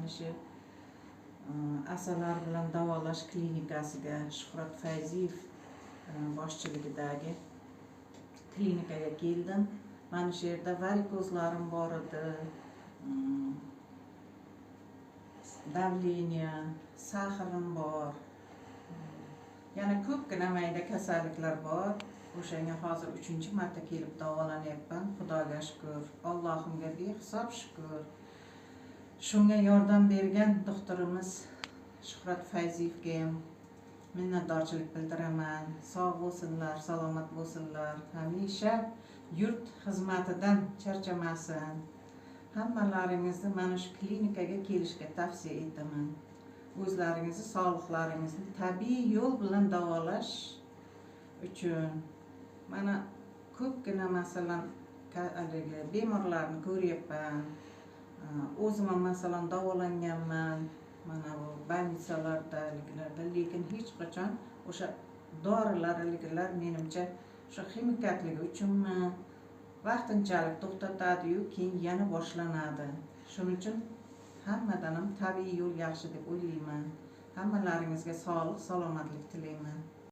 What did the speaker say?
Mana shu asalari bilan davolash klinikasiga, Shuhrat Fayziyev boshchiligidagi klinikaga keldim. Mana shu yerda varikozlarim bor edi, давление, сахар im bor, yana ko'pgina mayda kasalliklar bor. O'shanga hozir uchinchi marta kelib davolanyapman. Xudoga shukur, Allohimga behisob shukur. Shunga yordam bergan doktorimiz Shuhrat Fayziyevga ham minnatdorchilik bildiraman. Sog' bo'lsinlar, salomat bo'lsinlar, hamisha yurt xizmatidan charchamasin. Hammalaringizni mana shu klinikaga kelishga tavsiya etaman. O'zlaringizni sog'liqlaringizni tabiiy yo'l bilan davolash uchun. Mana ko'pgina, masalan, haligi bemorlarni ko'ryapman. O'zim ham, masalan, davolanganman mana bu больница larda, haligilarda, lekin hech qachon o'sha dorilar, haligilar, menimcha, o'sha ximikatligi uchunmi, vaqtinchalik to'xtatadiyu, keyin yana boshlanadi. Shuning uchun hammadan ham tabiiy yo'l yaxshi deb o'ylayman. Hammalaringizga sog'lik, salomatlik tilayman.